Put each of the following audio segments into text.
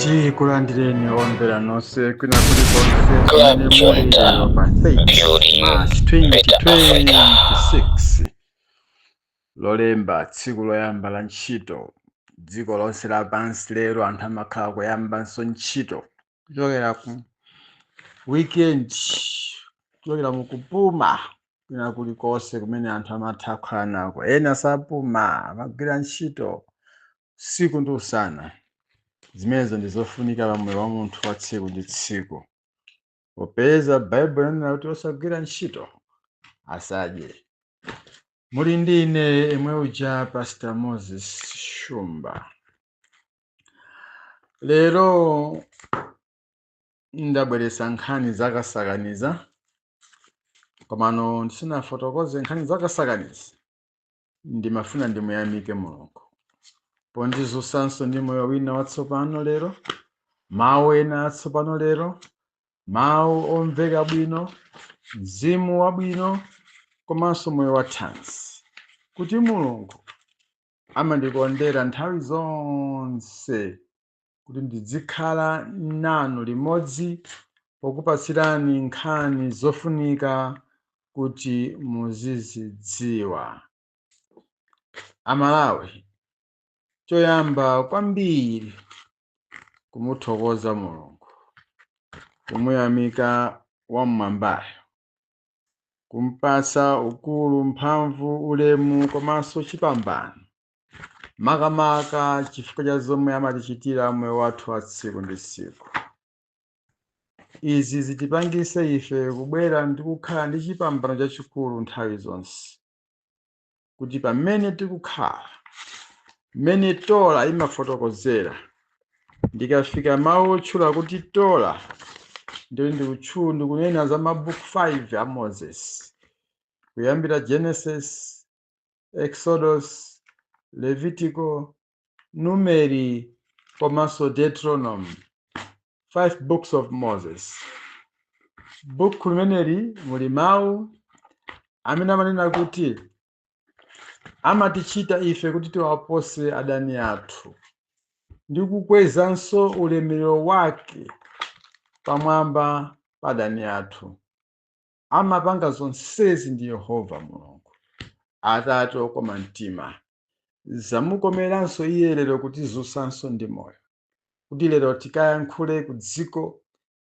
Tikulandireni omvera nonse kwina kulikonse Club kumene muli Junta, lero pa 30 building March better Africa. 2026, Lolemba, tsiku loyamba la ntchito dziko lonse lapansi. Lero anthu amakhala kuyambanso ntchito kuchokera ku weekend, kuchokera mukupuma kwina kulikonse kumene anthu amatha kukhala nako. Ena sapuma, amagwira ntchito tsiku ndi usana. Zimenezo ndi zofunika pa moyo wa munthu wa tsiku ndi tsiku, popeza Baibulo linena kuti osagwira ntchito asadye. Muli ndi ine emwe uja, Pastor Moses Shumba. Lero ndabweretsa nkhani zakasakaniza, komano ndisanafotokoze nkhani zakasakaniza, ndimafuna ndimuyamike Mulungu pondizunsanso ndi moyo wina watsopano lero, mawu ena atsopano lero, mawu omveka bwino, mzimu wabwino, komanso moyo wa thanzi, kuti Mulungu amandikondera nthawi zonse kuti ndizikhala nanu limodzi pokupatsirani nkhani zofunika kuti muzizidziwa. Amalawi, choyamba kwambiri kumuthokoza Mulungu, kumuyamika wam'mwambayo, kumpatsa ukulu, mphamvu, ulemu komanso chipambano, makamaka chifukwa cha zomwe amatichitira moyo wathu wa tsiku ndi tsiku. Izi zitipangise ife kubwera ndi kukhala ndi chipambano chachikulu nthawi zonse, kuti pamene tikukhala, mmene Torah imafotokozera. Ndikafika mawu otchula kuti Torah, ndiyo ndikunena za mabuku 5 a Moses, kuyambira Genesis, Exodus, Levitico, Numeri komanso Deuteronomy, five books of Moses. Buku limeneli muli mawu amene amanena kuti amatichita ife kuti tiwapose adani athu ndi kukwezanso ulemerero wake pamwamba pa adani athu. Amapanga zonsezi ndi Yehova Mulungu, Atate okoma mtima. Zamukomeranso iye lero kutizunsanso ndi moyo, kuti lero tikayankhule ku dziko,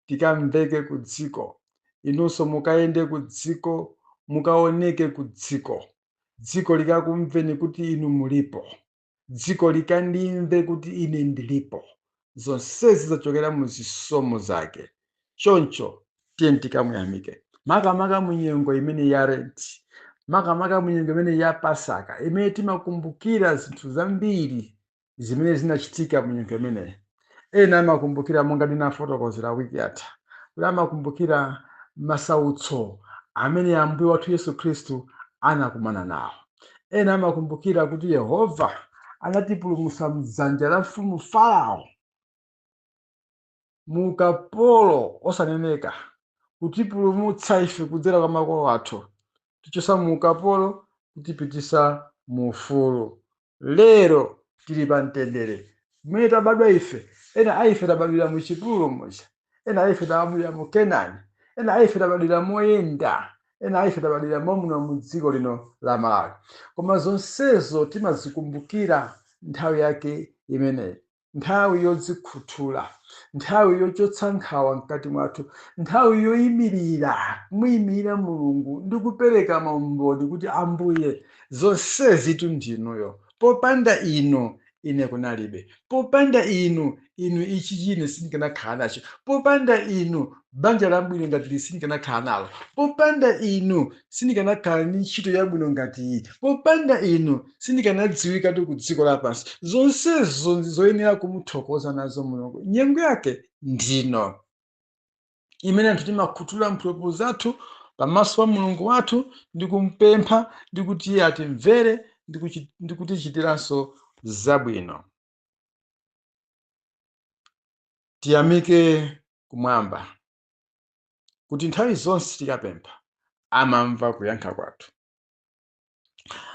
tikamveke ku dziko, inunso mukayende ku dziko, mukaoneke ku dziko, dziko likakumveni kuti inu mulipo, dziko likandimve kuti ine ndilipo. Zonsezi zachokera mu zisomo zake. Choncho tiye tikamuyamike, makamaka munyengo imene ya Lent, makamaka munyengo imene ya Pasaka, imene timakumbukira zinthu zambiri zimene zinachitika munyengo imeneyi. Ena amakumbukira, monga ndinafotokozera wiki yatha, kuti amakumbukira masautso amene Ambuye wathu Yesu Khristu anakumana nawo. Ena amakumbukira kuti Yehova anatipulumutsa mdzanja la mfumu Farao, mu ukapolo osaneneka, kutipulumutsa ife kudzera kwa makolo athu, tichosa mu ukapolo kutipitisa mu ufulu. Lero tili pa mtendere kumene tabadwa ife. Ena aife tabadwira mu chipululu muja, ena aife tabadwira mu Kenani, ena aife tabadwira moyenda, ena aife tabadwira momuno mu dziko lino la Malawi. Koma zonsezo timazikumbukira nthawi yake imeneyi, nthawi yodzikhuthula, nthawi yochotsa nkhawa mkati mwathu, nthawi yoyimirira, kumuyimirira Mulungu ndi kupereka maumboni kuti, "Ambuye, zonsezitu ndinuyo. Popanda inu ine kunalibe. Popanda inu, inu ichi chine sindikanakhala nacho. Popanda inu banja labwino ngati li sindikanakhala nalo. Popanda inu sindikanakhala ndi ntchito yabwino ngati iyi. Popanda inu sindikanadziwikatu ku dziko lapansi." Zonsezo ndi zoyenera kumuthokoza nazo Mulungu. Nyengo yake ndino imene anthu timakhuthula mphumphu zathu pamaso pa Mulungu wathu ndi kumpempha ndi kuti iye atimvere ndi kutichitiranso zabwino. Tiyamike kumwamba kuti nthawi zonse tikapempha amamva kuyankha kwathu.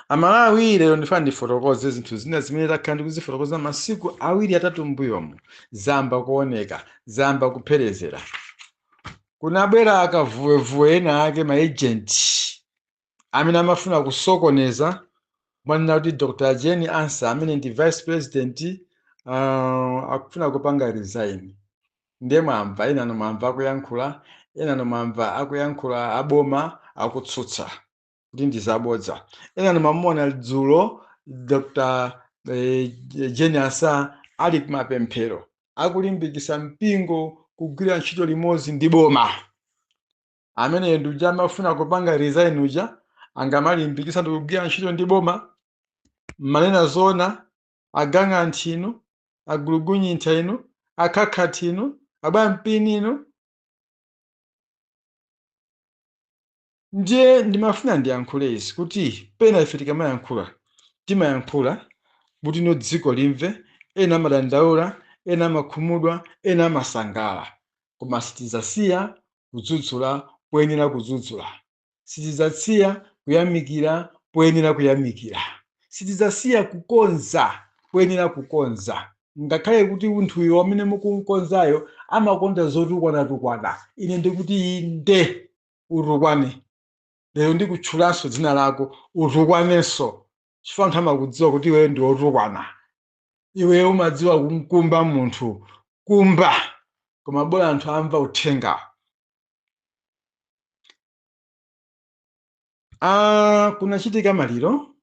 Amalawi, lero ndifuna ndifotokoze zinthu zina zimene takhala ndikuzifotokoza masiku 2 3 m'mbuyomu. Zamba kuoneka, zamba kupherezera. Kunabwera akavuwevuwe ena ake, ma agent amene amafuna kusokoneza, mwanena kuti Dr. Jane Ansah amene ndi vice president akufuna kupanga resign. Ndiye mwamva enano, mwamva akuyankhula enano, mwamva akuyankhula aboma akutsutsa kuti ndi zabodza. Enano mamuona dzulo Dr. Jane Ansah ali kumapemphero akulimbikitsa mpingo kugwira ntchito limodzi ndi boma. Amene ndi uja amafuna kupanga resign uja, angamalimbikitsa ndi kugwira ntchito ndi boma? Manena zona, agang'anthi inu, agulugunyintha inu, akhakhathi inu, abwampini inu. Ndiye ndimafuna ndiyankhule izi kuti pena ife tikamayankhula timayankhula kuti no dziko limve. Ena amadandaula, ena amakhumudwa, ena amasangala, koma sitidzasiya kudzudzula poyenera kudzudzula, sitidzasiya kuyamikira poyenera kuyamikira, sitidzasiya kukonza poyenera kukonza, ngakhale kuti munthuyo amene mukumkonzayo amakonda zotukwanatukwana. Ine ndikuti inde, utukwane. Lero ndikutchulanso dzina lako, utukwanenso, chifukwa anthu amakudziwa kuti iweyo ndi wotukwana. Iweyo umadziwa kumkumba munthu kumba, koma bola anthu amva uthenga. Kunachitika maliro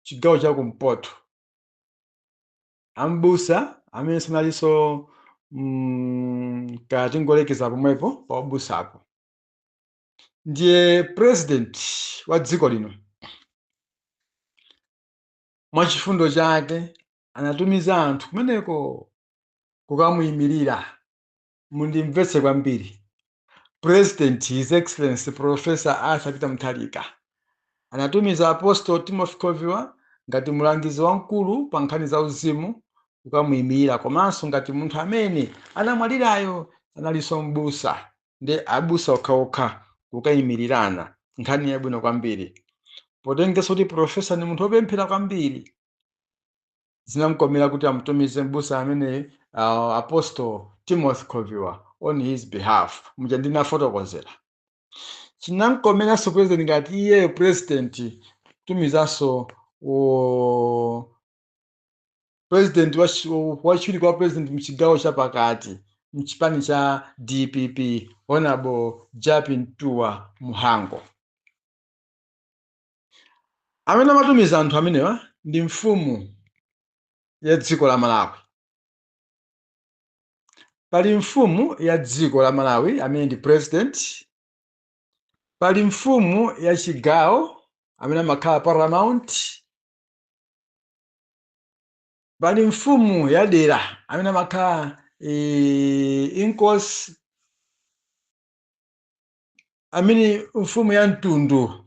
chigawo cha kumpoto, ambusa amene sanalinso katingolekeza pomwepo pa ubusapo. Ndiye president wa dziko lino mwachifundo chake anatumiza anthu kumeneko kukamuyimirira. Mundimvetse kwambiri, President His Excellency Professor Arthur Peter Mutharika anatumiza Apostle Timothy Khoviwa ngati mulangizi wamkulu pa nkhani za uzimu kukamuyimirira, komanso ngati munthu amene anamwalirayo analinso mbusa, ndi abusa okhaokha kukayimirirana. Nkhani yabwino kwambiri, potengenso kuti professor ni munthu wopemphera kwambiri, zinamkomera kuti amutumize mbusa amene Apostle Timothy Khoviwa on his behalf. Muja ndinafotokozera, chinamkomeranso president ngati iyeyo president kutumizanso president wachiwiri kwa president mchigawo chapakati mchipani cha DPP, Honorable Jappie Mtuwa Mhango. Amene amatumiza anthu amenewa ndi mfumu ya dziko la Malawi. Pali mfumu ya dziko la Malawi amene ndi president, pali mfumu ya chigawo amene amakhala paramount, pali mfumu ya dera amene amakhala inkosi, amene mfumu ya mtundu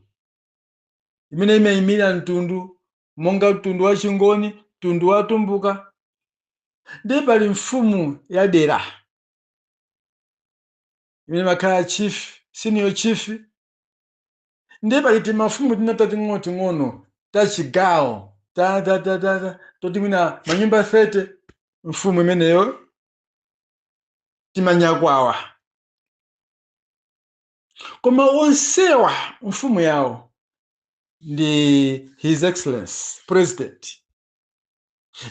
imene imayimira mtundu, monga mtundu wa Chingoni, mtundu wa Tumbuka. Ndiye pali mfumu ya dera imene imakhala chief, senior chief. Ndiye pali timafumu tina tating'onoting'ono ta chigawo ta ta ta ta ta toti mwina manyumba 30, mfumu imeneyo timanyakwawa. Koma onsewa mfumu yawo ndi His Excellence President,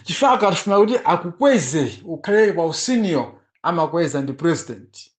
chifukwa akafuna kuti akukweze ukhale pa usenior, amakweza ndi president.